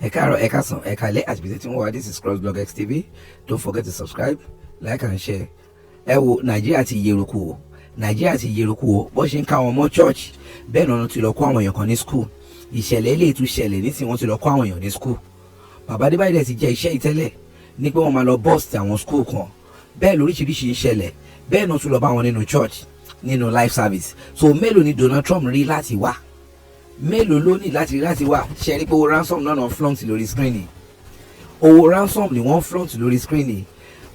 Ẹ káàárọ̀, ẹ káàsán, ẹ káalẹ́ àti bíi tí wọ́n wá. This is Crossblog XTV. Don't forget to subscribe, like and share. Ẹ wo, Nàìjíríà ti yeruku o, Nàìjíríà ti yeruku o. Bó ṣe ń ká wọn mọ́ church, bẹ́ẹ̀ náà ti lọ kó àwọn èèyàn kan ní school. Ìṣẹ̀lẹ̀ eléyìí tún ṣẹlẹ̀ nísìnyí, wọ́n ti lọ kó àwọn èèyàn ní school. Bàbá Adébáyọ̀ dẹ̀ ti jẹ́ iṣẹ́ ìtẹ́lẹ̀ ní pé wọ́n máa lọ burst àwọn school kan. Bẹ́ẹ̀ lóríṣiríṣi ń ṣẹlẹ̀, bẹ́ẹ̀ náà tún lọ bá wọn nínú church, nínú live service. So mélòó ni Donald Trump rí láti wá? Mélòó ló ní láti rí láti wá? Ṣe rí pé owó ransom náà flaunt lórí screen ni? Owó ransom ni wọ́n flaunt lórí screen ni.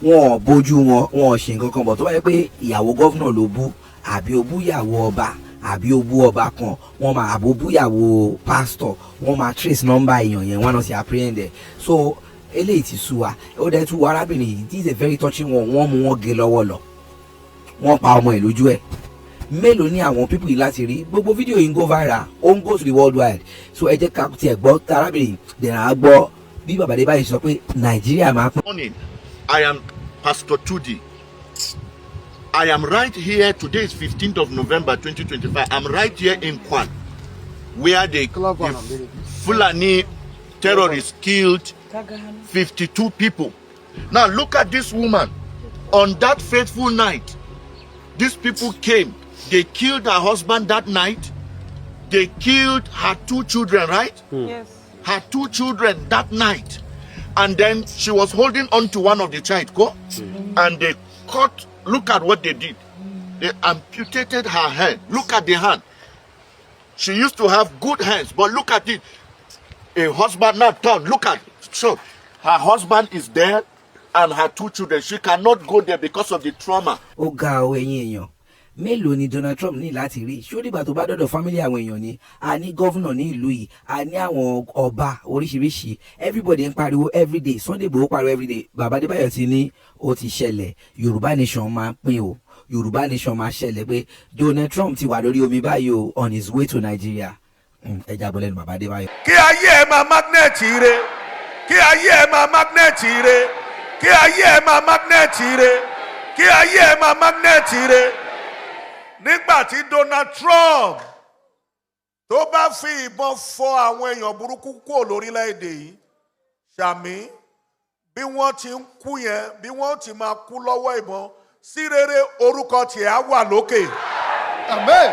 Wọn ò bójú wọn, wọn ò ṣe nǹkan kan bọ̀. Tó bá yẹ pé ìyàwó governor ló bú, àbí ó bú ìyàwó ọba, àbí ó bú ọba kan, wọ́n máa àbó bú ìyàwó pastor, wọ́n máa trace number èèyàn yẹn, wọ́n náà ti apprehend ẹ̀. So eléyìí ti sú wa. Ó dẹ̀ tún wọ arábìnrin yìí. This is a very touching one. Wọ́n mú wọn gé lọ́wọ́ lọ, wọ́n pa ọmọ ẹ̀ lójú ẹ̀. Mélòó ní àwọn people yìí láti rí? Gbogbo fídíò yìí ń go viral, ó ń go to the worldwide. So ẹ jẹ́ ká tiẹ̀ gbọ́ arábìnrin dẹ̀rẹ̀ á gbọ́ bí bàbá Adébáyọ̀ sọ pé Nàìjíríà máa pín. Morning. I am Pastor Tudi. I am right here. Today is 15th of November 2025. I'm right here in Kwan, where the Fulani terrorists killed 52 people. Now look at this woman. On that fateful night, these people came. They killed her husband that night. They killed her two children, right? Yes. Her two children that night. And then she was holding on to one of the child, go, and they cut. Look at what they did. They amputated her hand. Look at the hand. She used to have good hands, but look at it. A husband now turn. Look at so her husband is there and her two children. She cannot go there because of the trauma. Ó ga ọ. Ẹ̀yin èèyàn, mélòó ni Donald Trump ní láti rí? Ṣó dìgbà tó bá dọ̀dọ̀ family àwọn èèyàn ni? A ní governor ní ìlú yìí, a ní àwọn ọba oríṣiríṣi. Everybody ń pariwo everyday. Sunday Igboho pariwo everyday. Bàbá Adébáyọ̀ ti ní ó ti ṣẹlẹ̀, Yorùbá nation máa pín o, Yorùbá nation máa ṣẹlẹ̀, pé Donald Trump ti wà lórí omi báyìí o, on his way to Nigeria. Ẹ jábọ̀ lẹ́nu bàbá Adébáyọ̀. Kí ayé ẹ máa magnet ire, kí ayé ẹ máa magnet ire, kí ayé ẹ máa magnet ire, kí ayé ẹ máa magnet ire. Nígbà tí Donald Trump tó bá fi ìbọn fọ àwọn èèyàn burúkú kúrò lórílẹ̀‐èdè yìí, ṣàmì bí wọ́n ti ń kú yẹn, bí wọ́n ti máa kú lọ́wọ́ ìbọn sí rere, orúkọ tiẹ̀ á wà lókè. Amen.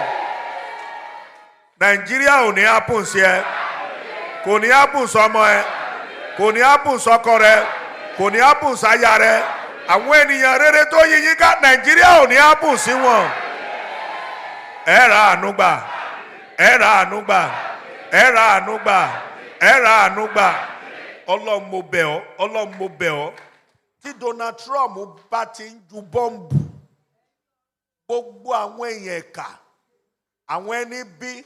Nàìjíríà ò ní happen sí ẹ, kò ní happen sọmọ ẹ, kò ní happen sọkọ rẹ, kò ní happen sáya rẹ, àwọn ènìyàn rere tó yí yín ká. Nàìjíríà ò ní happen sí wọn. Ẹ ra àánú gbà, ẹ ra àánú gbà, ẹ ra àánú gbà, ẹ ra àánú gbà. Ọlọ́run, mo bẹ̀ ọ́. Ọlọ́run, mo bẹ̀ ọ́. Tí Donald Trump bá ti ń ju bọ́ǹbù, gbogbo àwọn èèyàn ẹ̀ka, àwọn ẹni bí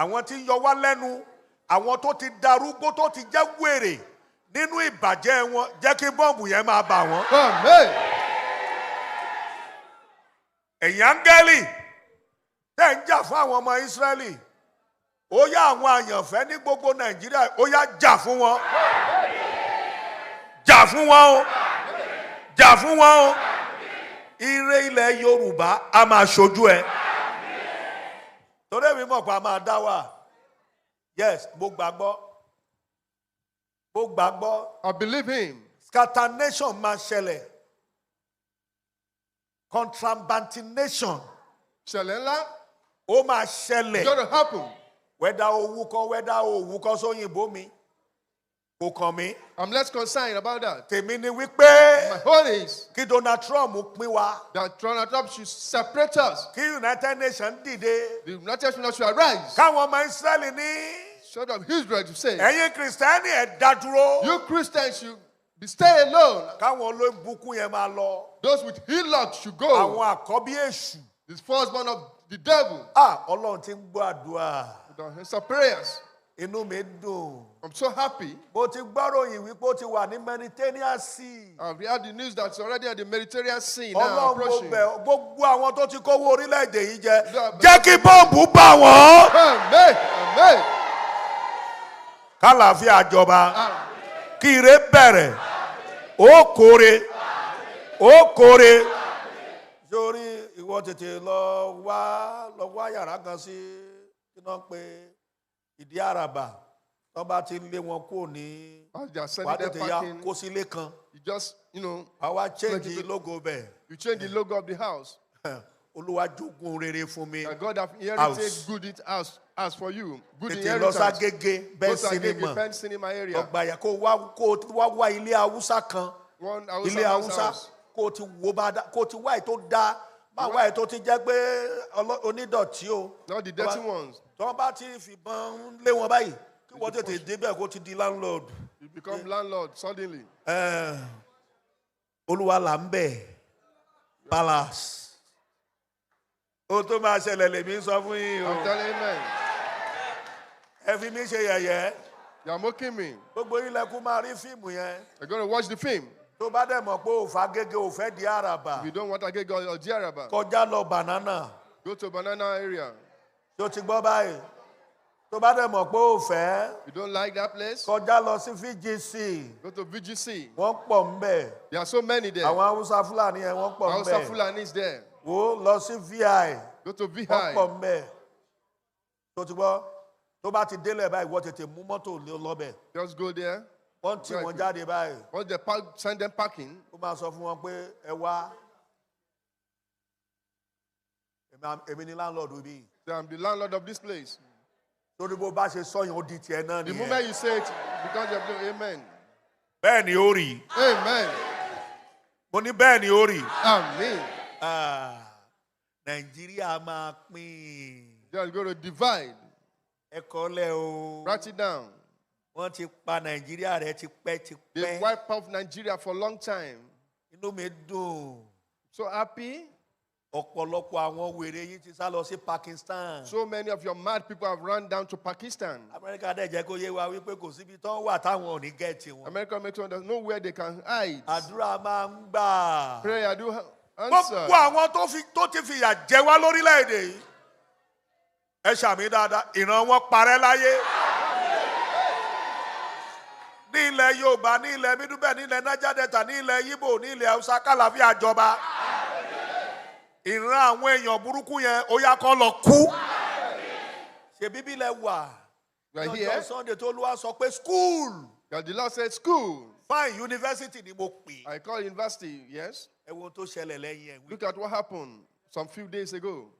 àwọn tí ń yọ wá lẹ́nu, àwọn tó ti darúgbó, tó ti jẹ́ wèrè nínú ìbàjẹ́ wọn, jẹ́ kí bọ́ǹbù yẹn máa bà wọ́n. Amen. Ẹ̀yin áńgẹ́lì tẹ́ ń jà fún àwọn ọmọ Ísírẹ́lì, ó yá, àwọn àyànfẹ́ ní gbogbo Nàìjíríà, ó yá, jà fún wọn, jà fún wọn o, jà fún wọn o. Ire ilẹ̀ Yorùbá a máa ṣojú ẹ, torí èmi mọ̀ pé a máa dá wà. Yes, mo gbàgbọ́, mo gbàgbọ́. I believe him. Scatter nation máa ṣẹlẹ̀, contrabandination. Ṣẹlẹ̀ ńlá. Ó máa ṣẹlẹ̀. It's going to happen. Whether o wúkọ́, whether o wúkọ́ sóyìnbó mi, kò kàn mí. I'm less concerned about that. Tèmi ni wípé My own is kí Donald Trump pín wa, that Donald Trump should separate us. Kí United Nations dìde, The United Nations should arise. Káwọn ọmọ Israẹli ní, Children of Israel to say, "Ẹ̀yin Kìrìsìtẹ́nì, ẹ̀ dá dúró." "You Christians should be stay alone." Káwọn olóńbùkún yẹn máa lọ. Those with ill luck should go. Àwọn àkọ́bí èṣù. The firstborn of the devil. Ah, Ọlọ́run ti ń gbọ́ àdúrà. The answer prayers. Inú mi dùn. I'm so happy. Mo ti gbọ́ròyìn wípé ó ti wà ní Mediterranean Sea. I've heard the news that's already at the Mediterranean Sea now Ọlọ́run, mo approaching. bẹ̀ ọ́, gbogbo àwọn tó ti kówó orílẹ̀-èdè yìí jẹ, jẹ́ kí bọ́ǹbù bà wọ́n. Amen. Amen. Kálàáfíà jọba, kí ire bẹ̀rẹ̀, ó kóre, ó kóre. Sórí ìwọ, tètè lọ wá yàrá kan sí kí náà pé ìdí àràbà. Tó bá ti ń lé wọn kúrò ní As they are wàá sending them tètè ya packing, kó sílé kan. you just, Wàá wá change Twenty- logo bẹ̀. you change the logo of the house. Olúwa jogún rere fún mi. That God have inherited House. good it house for you. Good Tètè lọ inheritance. ságége Go bẹ́ẹ̀ to Agege, sinimá. Pen Cinema area. Ọgbà yà kó wá ilé Haúsá kan. One Hausa Ilé man's Haúsá house. kó ti wo bá dá kó ti wá èyí tó dá má wá èyí tó ti jẹ́ pé onídọ̀tí o. Not the dirty ones. Tí wọ́n bá ti fìbọn lé wọn báyìí kí wọ́n tètè débẹ̀ kó ti di landlord. You become landlord suddenly. Olúwa là ń bẹ̀ palace. Ohun tó máa ṣẹlẹ̀ lèmi ń sọ fún yín o. I'm telling you, amen. Ẹ fi mí ṣe yẹ̀yẹ́. You are mocking me. Gbogbo ilẹ̀kùn máa rí fíìmù yẹn. You're going to watch the film. Tó bá dẹ̀ mọ̀ pé òfà gègé ò fẹ́ di àràbà. If you don't want Agege or Diaraba, Kọjá lọ banana. go to banana area. Tó ti gbọ́ báyìí. Tó bá dẹ̀ mọ̀ pé ò fẹ́. You don't like that place? Kọjá lọ sí VGC. Go to VGC. Wọ́n pọ̀ ń bẹ̀. There are so many there. Àwọn Haúsá Fúlàní yẹn wọ́n pọ̀ ń Hausa bẹ̀. Fulani is there. Wò ó lọ sí VI. Go to Wọ́n VI. pọ̀ ń bẹ̀. Tó ti gbọ́. Tó bá ti délẹ̀ báyìí, wọ́n tètè mú mọ́tò lọ́bẹ̀. Just go there. Wọ́n tì wọ́n jáde báyìí. Once they park, send them packing. Ó máa sọ fún wọn pé ẹ wá. Èmi ni landlord bí. Say, I'm the landlord of this place. Torí bó bá ṣe sọ yẹn, ó di tiẹ̀ náà The nìyẹn. moment you say it, because you have no amen. Bẹ́ẹ̀ ni ó rí. Amen. Mo ní bẹ́ẹ̀ ni ó rí. Amen. Ah, Nàìjíríà máa pín. They are going to divide. Ẹ kọ́lẹ̀ o. Write it down. Wọ́n ti pa Nàìjíríà rẹ̀ tipẹ́ They tipẹ́. wipe off Nigeria for a long time. Inú mi dùn. So happy. Ọ̀pọ̀lọpọ̀ àwọn wèrè yín ti sá lọ sí Pakistan. So many of your mad people have run down to Pakistan. Amẹ́ríkà dẹ̀ jẹ́ kó yé wa wípé kò síbi tán wà táwọn ò ní gẹ̀ẹ́tì wọn. America makes sure there's nowhere they can hide. Àdúrà máa ń gbà. Prayer do answer. Gbogbo àwọn tó ti fìyà jẹ wá lórílẹ̀‐èdè yìí. Ẹ ṣàmì dáadáa, ìran wọn parẹ́ láyé. Ní ilẹ̀ Yorùbá, ní ilẹ̀ Mídúbẹ̀, ní ilẹ̀ Niger Delta, ní ilẹ̀ Yíbò, ní ilẹ̀ Haúsá, kàlàáfíà jọba. Ìran àwọn èèyàn burúkú yẹn, ó yá kó lọ kú. Ṣé bíbí lẹ wà? We are Lọ́jọ́ here. Sunday tó Olúwa sọ pé school, Yeah, the Lord said school. fine university ni mo pè. I call university, yes. Ẹ wo ohun tó ṣẹlẹ̀ lẹ́yìn ẹ̀ wí. Look at what happened some few days ago.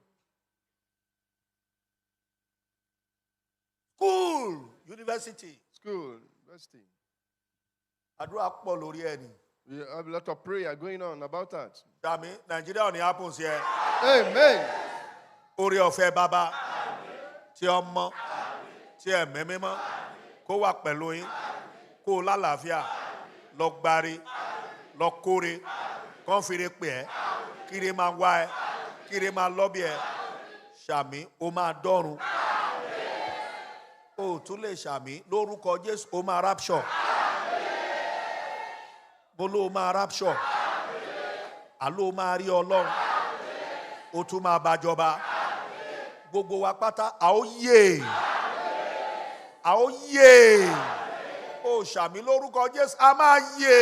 School, university. School, university. Àdúrà pọ̀ lórí ẹ̀ ni. We have a lot of prayer going on about that. Dàmí, Nàìjíríà ò ní happen sí ẹ. Amen. Oore ọ̀fẹ́ bàbá, tí ọmọ, tí ẹ̀mí mímọ́, kó wà pẹ̀lú yín, kó o lálàáfíà, lọ gbáre, lọ kóre, kán fire pè ẹ́, kíre máa wá ẹ, kíre máa lọ́bì ẹ, ṣàmì, ó máa dọ́run. O ò tún lè ṣàmì lórúkọ Jésù, ó máa rapture. Mo ló máa rapture. Àló máa rí Ọlọ́run. Ó tún máa bàjọba. Gbogbo wa pátá, a ó yè. A ó yè. O ṣàmì lórúkọ Jésù, a máa yè.